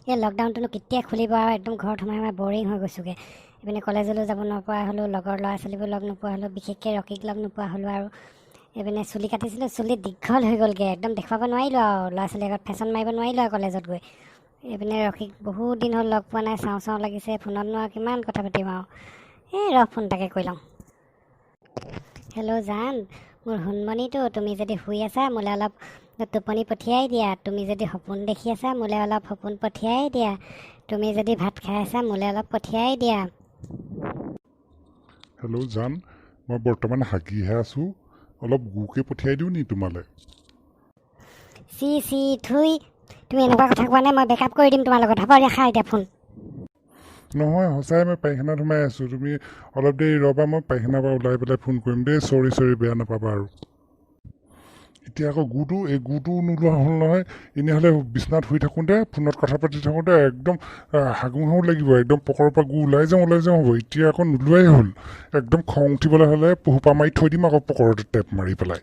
এই লকডাউনটোনো কেতিয়া খুলিব আৰু? একদম ঘৰত সোমাই সোমাই বৰিং হৈ গৈছোঁগৈ। এইপিনে কলেজলৈও যাব নোপোৱা হ'লোঁ, লগৰ ল'ৰা ছোৱালীবোৰ লগ নোপোৱা হ'লোঁ, বিশেষকৈ ৰকীক লগ নোপোৱা হ'লোঁ। আৰু এইপিনে চুলি কাটিছিলোঁ, চুলি দীঘল হৈ গ'লগৈ, একদম দেখুৱাব নোৱাৰিলোঁ আৰু ল'ৰা ছোৱালীৰ আগত ফেশ্বন মাৰিব নোৱাৰিলোঁ আৰু কলেজত গৈ। এইপিনে ৰকীক বহুত দিন হ'ল লগ পোৱা নাই, চাওঁ চাওঁ লাগিছে। ফোনতনো আৰু কিমান কথা পাতিম আৰু। এই ৰহ, ফোন এটাকে কৰি লওঁ। হেল্ল' জান, মোৰ সোণমণিটো, তুমি যদি শুই আছা মোলৈ অলপ টোপনি পঠিয়াই দিয়া। তুমি যদি সপোন দেখি আছা মোলৈ অলপ সপোন পঠিয়াই দিয়া। তুমি যদি ভাত খাই আছা মোলৈ অলপ পঠিয়াই দিয়া। হেল্ল' জান, মই বৰ্তমান হাগিহে আছোঁ, অলপ গুকে পঠিয়াই দিওঁ নি তোমালৈ? চি চি, থুই, তুমি এনেকুৱা কথা কোৱা নাই, মই ব্ৰেকআপ কৰি দিম তোমাৰ লগত। হ'ব, ৰাখা এতিয়া ফোন। নহয়, সঁচাই মই পায়খানাত সোমাই আছোঁ। তুমি অলপ দেৰি ৰ'বা, মই পায়খানাৰ পৰা ওলাই পেলাই ফোন কৰিম দেই। চৰি চৰি, বেয়া নাপাবা। আৰু এতিয়া আকৌ গুটো, এই গুটোও নোলোৱা হ'ল নহয়। এনেই হ'লে বিচনাত শুই থাকোঁতে, ফোনত কথা পাতি থাকোঁতে একদম হাগো হাগো লাগিব, একদম পকৰৰ পৰা গু ওলাই যাওঁ ওলাই যাওঁ হ'ব। এতিয়া আকৌ নোলোৱাই হ'ল। একদম খং উঠিবলৈ হ'লে সোপা মাৰি থৈ দিম আকৌ পকৰতে টেপ মাৰি পেলাই।